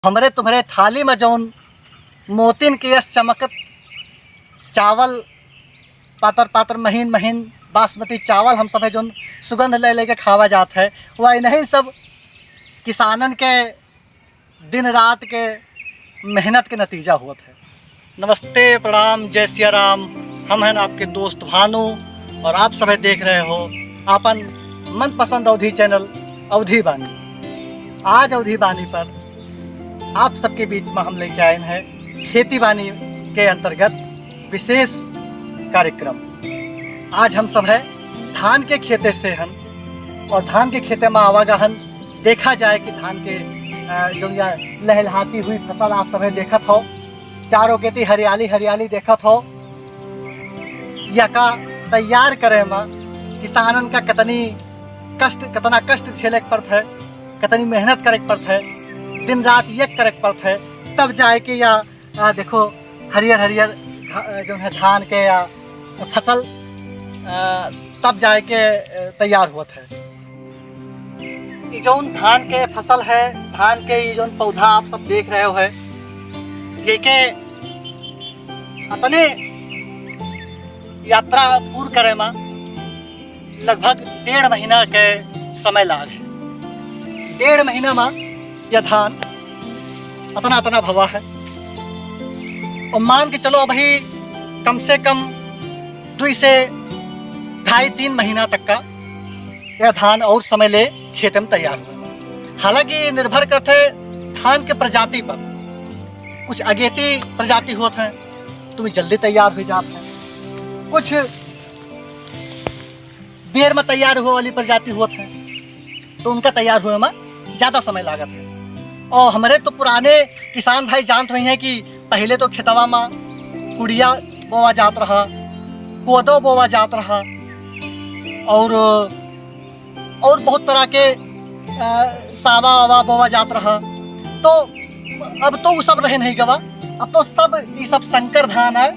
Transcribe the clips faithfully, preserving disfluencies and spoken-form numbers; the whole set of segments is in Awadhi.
हमरे तुम्हरे थाली मा जौन मोतिन के यस चमकत चावल, पातर पातर महीन महीन बासमती चावल हम सभे जौन सुगंध ले लेके खावा जात है, वह इन्हीं सब किसानन के दिन रात के मेहनत के नतीजा होत है। नमस्ते, प्रणाम, जय सिया राम। हम हैं आपके दोस्त भानु और आप सभे देख रहे हो आपन मनपसंद अवधी चैनल अवधी बानी। आज अवधी बानी पर आप सबके बीच मा हम लेके आए हैं खेती बानी के अंतर्गत विशेष कार्यक्रम। आज हम सभे धान के खेते से हन और धान के खेते मा आवागहन देखा जाए कि धान के, अ, जौन या लहलहाती हुई फसल आप सभे देखत हो, चारों केती हरियाली हरियाली देखत हो, यका तैयार करे मा किसानन का कतनी कष्ट, कतना कष्ट झेले के पड़त है, कतनी मेहनत करे के पड़त है, दिन रात एक करे के पड़त है, तब जाए के या, आ, देखो हरियर हरियर घा-, जौन है धान के या फसल, आ, तब जाए के, अ, तैयार होत है। ई जौन धान के फसल है, धान के ई जौन पौधा आप सब देख रहे हो है, ये के अपने यात्रा पूर करे मा लगभग डेढ़ महीना के समय लाग है। डेढ़ महीना मा यह धान अतना अतना भवा है। और मान के चलो, अभी कम से कम दुई से ढाई तीन महीना तक का यह धान और समय ले खेत में तैयार हो। हालांकि निर्भर करते धान के प्रजाति पर, कुछ अगेती प्रजाति होत हैं, तुम्हें जल्दी तैयार हो जात हैं, कुछ देर में तैयार हुए वाली प्रजाति होत हैं, तो उनका तैयार हुए में ज़्यादा समय लागत है। और हमरे तो पुराने किसान भाई जानत हुई हैं कि पहले तो खेतवा में कुड़िया बोवा जात रहा, कोदो बोवा जात रहा, और, और बहुत तरह के, अ, सावा वावा बोवा जात रहा। तो अब तो उ सब रहे नहीं गवा, अब तो सब, ई सब संकर धान है,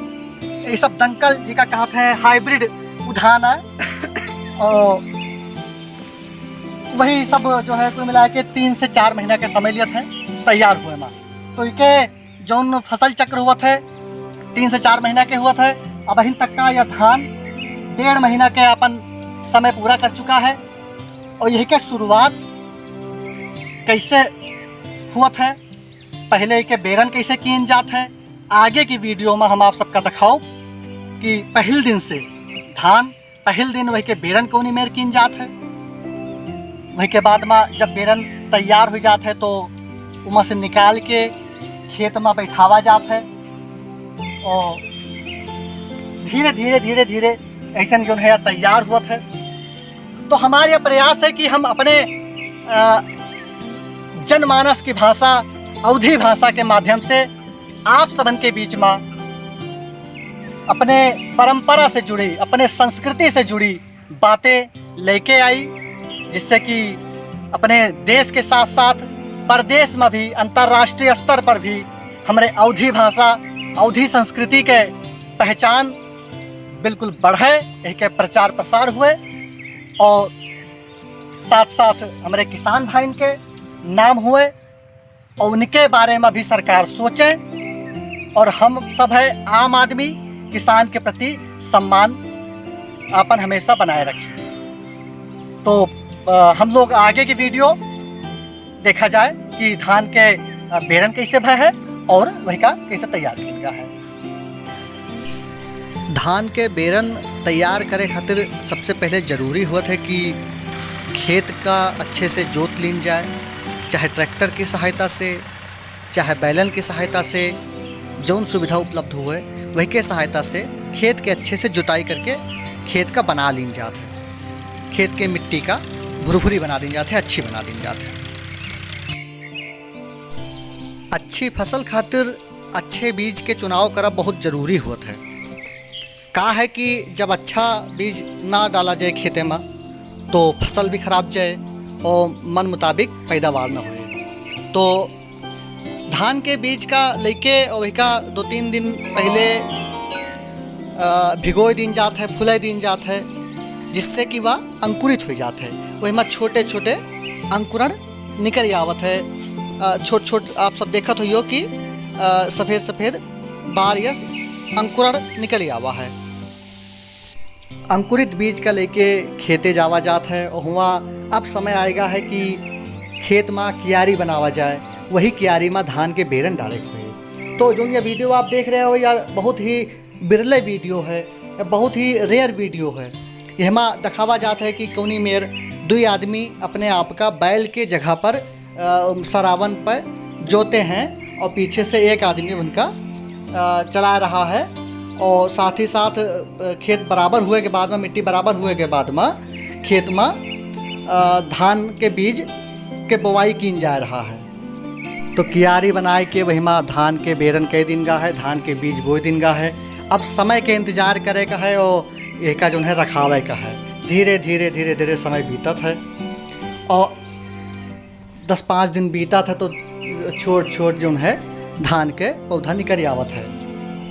ई सब दंकल जिका कहत है, hybrid उ धान है। और वही सब जो है कुल मिला के तीन से चार महीना के समय लियत है तैयार हुए मा। तो इके जौन फसल चक्र हुआ थे, तीन से चार महीना के हुआ थे, अबहिन तक का यह धान डेढ़ महीना के अपन समय पूरा कर चुका है। और यही के शुरुआत कैसे हुआ थे, पहले के बेरन कैसे कीन जात है, आगे की video में हम आप सबका दिखाओ कि पहिल दिन से धान, पहिल दिन वही के बेरन कौनी मेर कीन जात है। वही के बाद में जब बेरन तैयार हो जात है तो उमा से निकाल के खेत में बैठावा जात है और धीरे धीरे धीरे धीरे ऐसन जो है तैयार हुआ है। तो हमारा यह प्रयास है कि हम अपने, अ, जनमानस की भाषा, अवधी भाषा के माध्यम से आप सबन के बीच में अपने परंपरा से जुड़ी, अपने संस्कृति से जुड़ी बातें लेके आई, जिससे कि अपने देश के साथ साथ परदेश में भी, अंतर्राष्ट्रीय स्तर पर भी हमरे अवधी भाषा, अवधी संस्कृति के पहचान बिल्कुल बढ़े, एके प्रचार प्रसार हुए और साथ साथ हमरे किसान भाइन के नाम हुए और उनके बारे में भी सरकार सोचे और हम सब है आम आदमी किसान के प्रति सम्मान आपन हमेशा बनाए रखें। तो, अ, हम लोग आगे की video देखा जाए कि धान के, अ, बेरन कैसे भय है और वही का कैसे तैयार किया गया है। धान के बेरन तैयार करे खातिर सबसे पहले जरूरी होत है कि खेत का अच्छे से जोत लीन जाए, चाहे ट्रैक्टर की सहायता से, चाहे बैलन की सहायता से, जौन सुविधा उपलब्ध हुए, वही के सहायता से खेत के अच्छे से जुताई करके खेत का बना लीन जात है, खेत के मिट्टी का भुरभुरी बना दीन जात है, अच्छी बना दीन जात है। अच्छी फसल खातिर अच्छे बीज के चुनाव करब बहुत जरूरी होत है। का है कि जब अच्छा बीज ना डाला जाए खेते में, तो फसल भी खराब जाए और मन मुताबिक पैदावार ना होए। तो धान के बीज का लेके और वही का दो तीन दिन पहले, अ, भिगोए दीन जात है, फुलाए दीन जात है, जिससे कि वह अंकुरित हो जात है। वही में छोटे छोटे अंकुरण निकल आवत है, अ, छोट छोट आप सब देखत होइयो कि, अ, सफेद सफेद बार यस अंकुरण निकल आवा है। अंकुरित बीज का लेके खेते जावा जात है और हुआ अब समय आएगा है कि खेत मा कियारी बनावा जाए, वही कियारी मा धान के बेरन डाले के होई। तो जौन ये video आप देख रहे हो, या बहुत ही बिरले video है, या बहुत ही rare video है। यहमा दिखावा जात है कि कौनी मेर दुई आदमी अपने आप का बैल के जगह पर, अ, सरावन पर जोते हैं और पीछे से एक आदमी उनका, अ, चला रहा है और साथ ही साथ, अ, खेत बराबर हुए के बाद में, मिट्टी बराबर हुए के बाद में खेत में, अ, धान के बीज के बोआई कीन जा रहा है। तो कियारी बनाए के वही मा धान के बेरन कई दिन गा है, धान के बीज बोए दिन गा है। अब समय के इंतजार करे का है और एका जौन है रखावे का है। धीरे धीरे धीरे धीरे समय बीतत है और दस पाँच दिन बीतत है तो छोट छोट जौन है धान के पौधा निकर आवत है,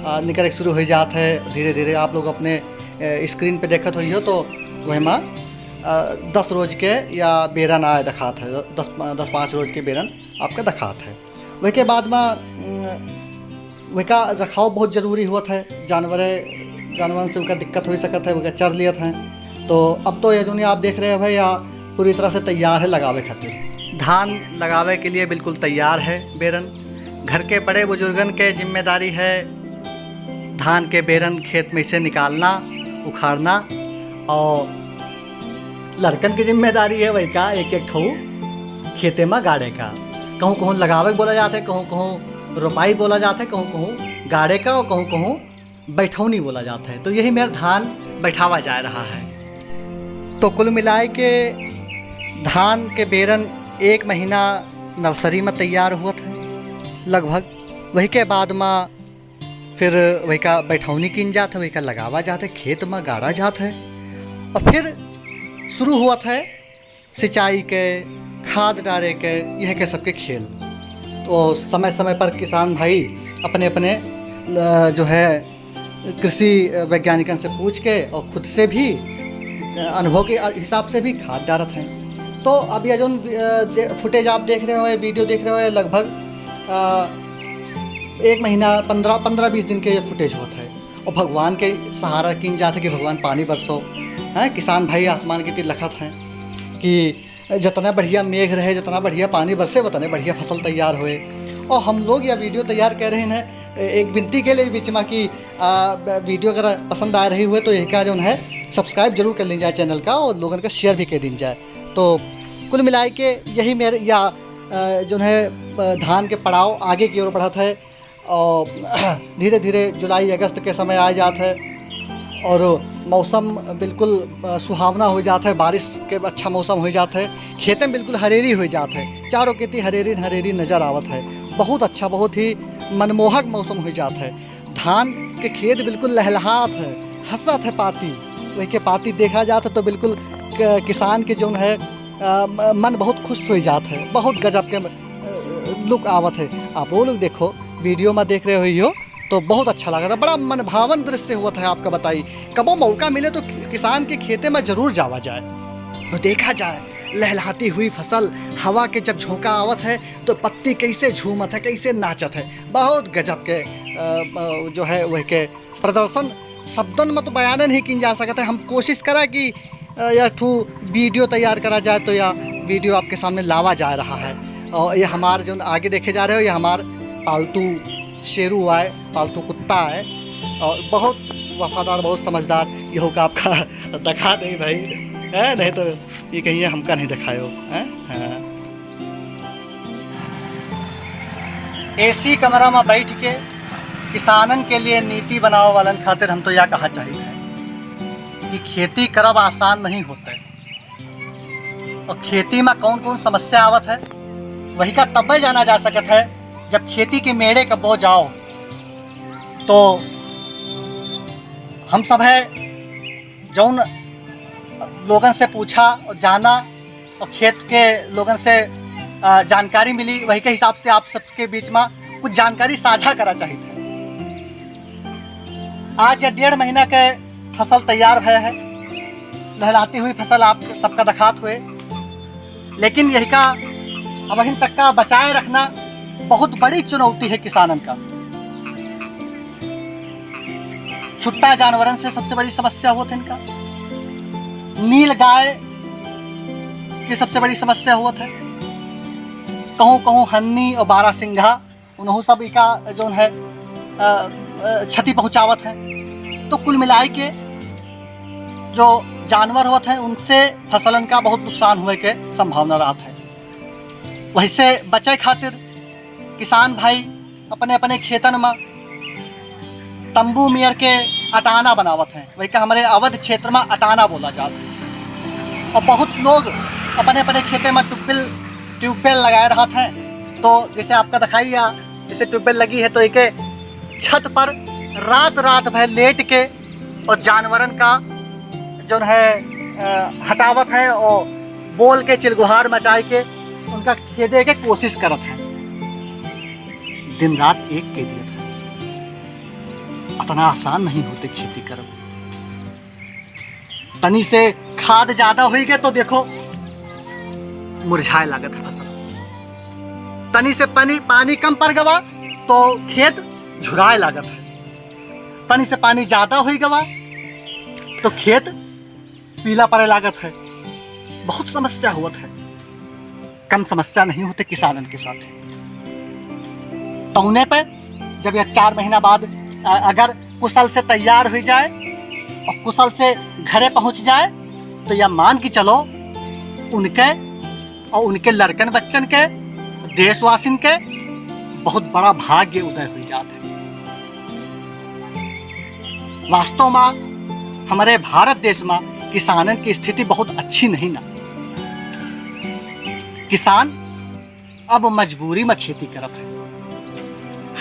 आ, निकर शुरू हो जात है धीरे धीरे। आप लोग अपने, ए, screen पे देखत होइहो तो वही मा, आ, दस रोज के या बेरन आए दिखात है, दस, दस पाँच रोज के बेरन आपका दिखात है। वही के बाद मा, उम, वही का रखाव बहुत जरूरी होत है। जानवरे, जानवरन से उनका दिक्कत हो सकत है, उनका चर लियत हैं। तो अब तो ये जौन आप देख रहे हो या पूरी तरह से तैयार है लगावे खातिर। धान लगावे के लिए बिल्कुल तैयार है बेरन। घर के बड़े बुजुर्गन के जिम्मेदारी है धान के बेरन खेत में से निकालना, उखाड़ना और लड़कन की जिम्मेदारी है वही का एक एक ठऊ खेते में गाड़े का। कहूँ कहूँ लगावे के बोला जात है, कहूँ कहूँ रोपाई बोला जात है, कहूँ कहूँ गाड़े का और कहूँ कहूँ बैठौनी बोला जात है। तो यही मेर धान बैठावा जा रहा है। तो कुल मिलाए के धान के बेरन एक महीना नर्सरी में तैयार हुआ था लगभग। वही के बाद में फिर वही का बैठौनी कीन जात है, वही का लगावा जात है, खेत में गाड़ा जात है और फिर शुरू हुआ था सिंचाई के, खाद डारे के, यह के सबके खेल। तो समय समय पर किसान भाई अपने अपने, अ, जो है कृषि वैज्ञानिकन से पूछ के और खुद से भी, अ, अनुभव के हिसाब से भी खाद डारत हैं। तो अब यह जौन, अ, दे-, footage आप देख रहे हो, ये video देख रहे हो, ये लगभग, अ, एक महीना, पन्द्रह, पन्द्रह बीस दिन के ये footage होत है। और भगवान के सहारा कीन जात है कि भगवान पानी बरसो, हैं, किसान भाई आसमान की तिर लखत हैं कि जितना बढ़िया मेघ रहे, जितना बढ़िया पानी बरसे, उतने बढ़िया फसल तैयार होए। और हम लोग यह video तैयार कर रहे हैं, एक विनती के लिए बीच में कि, आ, video अगर पसंद आ रही हुए तो यही का जौन है subscribe जरूर कर लीन जाए channel का और लोगन का share भी कर दीन जाए। तो कुल मिलाए के यही मेरे या, आ, जौन है, आ, धान के पड़ाव आगे की ओर बढ़त है और धीरे धीरे जुलाई अगस्त के समय आ जात है और मौसम बिल्कुल, आ, सुहावना हो जात है, बारिश के अच्छा मौसम हो जात है, खेते में बिल्कुल हरेरी हो जात है, चारों खेती हरेरी हरेरी नजर आवत है। बहुत अच्छा, बहुत ही मनमोहक मौसम हो जात है। धान के खेत बिल्कुल लहलहात है, हंसत है पाती, वही के पाती देखा जात है तो बिल्कुल क-, किसान के जौन है, अ, म-, मन बहुत खुश हो जात है, बहुत गजब के, अ, look आवत है। आप वो लोग देखो, video में देख रहे हो यो, तो बहुत अच्छा लगा था, बड़ा मनभावन दृश्य हुआ था। आपका बताई, कबो मौका मिले तो कि-, किसान के खेते में जरूर जावा जाए, तो देखा जाए लहलहाती हुई फसल, हवा के जब झोंका आवत है तो पत्ती कैसे झूमत है, कैसे नाचत है। बहुत गजब के, अ, अ, जो है वह के प्रदर्शन शब्दन में तो बयान नहीं कीन जा सकत है। हम कोशिश करा कि, अ, यह ठू video तैयार करा जाए तो यह video आपके सामने लावा जा रहा है। और ये हमार जो आगे देखे जा रहे हो, ये हमार पालतू शेरू आए, पालतू कुत्ता है और बहुत वफादार, बहुत समझदार। यहू का आपका दिखा दे भाई, है नहीं तो ये कहिए हमका नहीं दिखायो, हैं? हाँ। एसी कमरा में बैठ के किसानन के लिए नीति बनावे वालन खातिर हम तो या कहा चाहित है कि खेती करब आसान नहीं होत है और खेती में कौन कौन समस्या आवत है, वही का तब्बे जाना जा सकत है। जब खेती के मेड़े कबो जाओ तो हम सब है जौन लोगन से पूछा और जाना और खेत के लोगन से, अ, जानकारी मिली, वही के हिसाब से आप सबके बीच में कुछ जानकारी साझा करा चाहित है। आज यह डेढ़ महीना के फसल तैयार भय है, लहराती हुई फसल आप सबका दिखात हुए, लेकिन यही का अबहिन तक का बचाए रखना बहुत बड़ी चुनौती है किसानन का। छुट्टा जानवरन से सबसे बड़ी समस्या होत है इनका। नील गाय की सबसे बड़ी समस्या होत है। कहूँ कहूँ हन्नी और बारहसिंघा, उनहू सब इका जौन है, अ, अ, क्षति पहुँचावत है। तो कुल मिलाए के जो जानवर होत हैं, उनसे फसलन का बहुत नुकसान हुए के संभावना रहत है। वैसे बचे खातिर किसान भाई अपने अपने खेतन में तंबू मेर के अटाना बनावत हैं, वही का हमरे अवध क्षेत्र में अटाना बोला जात है। और बहुत लोग अपने अपने खेते में ट्यूबवेल, ट्यूबवेल लगाए रहत हैं। तो जैसे आपका दिखाई या जैसे ट्यूबवेल लगी है, तो एके छत पर रात रात भर लेट के और जानवरन का जौन है, अ, हटावत है और बोल के चिलगुहार मचाए के उनका खेदे के कोशिश करत है। दिन रात एक के दियत है। अतना आसान नहीं होते खेती करब। तनी से खाद ज्यादा होई गए तो देखो मुरझाए लागत है फसल। तनी से पानी, पानी कम पड़ गवा तो खेत झुराए लागत है। तनी से पानी ज्यादा होई गवा तो खेत पीला पड़े लागत है। बहुत समस्या होत है। कम समस्या नहीं होते किसानन के साथ। तौने पे जब यह चार महीना बाद, अ, अगर कुशल से तैयार हुई जाए और कुशल से घरे पहुँच जाए, तो यह मान के चलो, उनके और उनके लड़कन बच्चन के, देशवासिन के बहुत बड़ा भाग्य उदय हुई जात है। वास्तव में हमरे भारत देश में किसानन की स्थिति बहुत अच्छी नहीं ना। किसान अब मजबूरी में खेती करत है।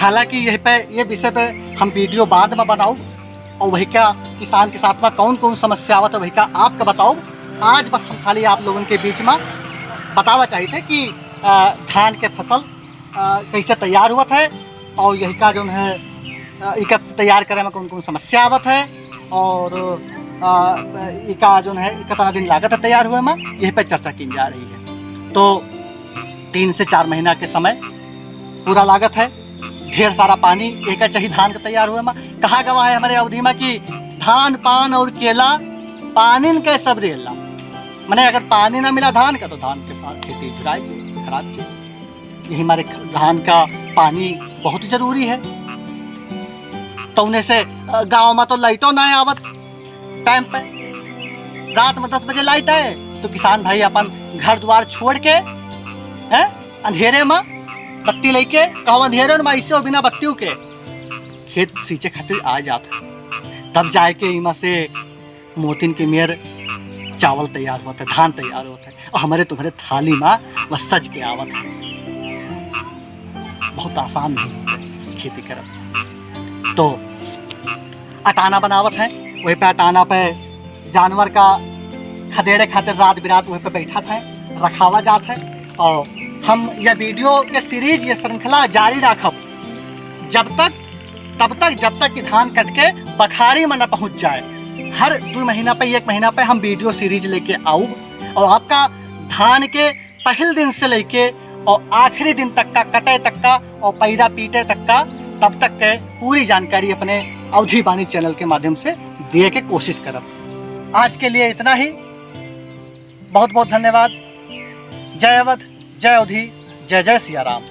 हालांकि यह पे, ये विषय पे हम वीडियो बाद में बनाऊ और वही का किसान के साथ में कौन कौन समस्या आवत है, वही का आपका बताऊ। आज बस हम खाली आप लोगन के बीच में बतावा चाहिए थे कि, अ, धान के फसल, अ, कैसे तैयार हुआ था और यही का जौन है, अ, इका तैयार करे में कौन कौन समस्या आवत है और, अ, इका जौन है, कितना दिन लागत है तैयार हुए में, यही पे चर्चा की जा रही है। तो तीन से चार महीना के समय पूरा लागत है। ढेर सारा पानी एका चाहिए धान के तैयार हुए में। कहा गवा है हमरे अवधी में कि धान, पान और केला पानिन के सब रेला। मने अगर पानी ना मिला धान का तो धान के पा-, खेती झुराई जाए, खराब जाए। यही हमारे ख-, धान का पानी बहुत जरूरी है। तो उन्हें से, अ, गाँव में तो लाइटो ना आवत टाइम पे। रात में दस बजे लाइट आए तो किसान भाई अपन घर द्वार छोड़ के, हैं, अंधेरे में बत्ती लेके, कहूँ अंधेरे में ऐसे हो बिना बत्तियों के खेत सींचे खातिर आ जात है। तब जाए के इमा से मोतिन के मेर चावल तैयार होत है, धान तैयार होत है, और हमरे तुम्हरे थाली में वह सज के आवत है। बहुत आसान नहीं होत है खेती करब। तो अटाना बनावत है, वही पे अटाना पे जानवर का खदेड़े खातिर रात बिरात वही पे बैठत है, रखावा जात है। और हम यह वीडियो के सीरीज, ये श्रृंखला जारी रखब जब तक, तब तक, जब तक कि धान कट के बखारी में न पहुँच जाए। हर दो महीना पे, एक महीना पे हम वीडियो सीरीज लेके आऊब और आपका धान के पहिल दिन से लेके और आखिरी दिन तक का, कटे तक का और पैरा पीटे तक का, तब तक के पूरी जानकारी अपने अवधी बानी चैनल के माध्यम से दिए के कोशिश करब। आज के लिए इतना ही। बहुत बहुत धन्यवाद। जय अवध, जय अवधी, जय जय सिया राम।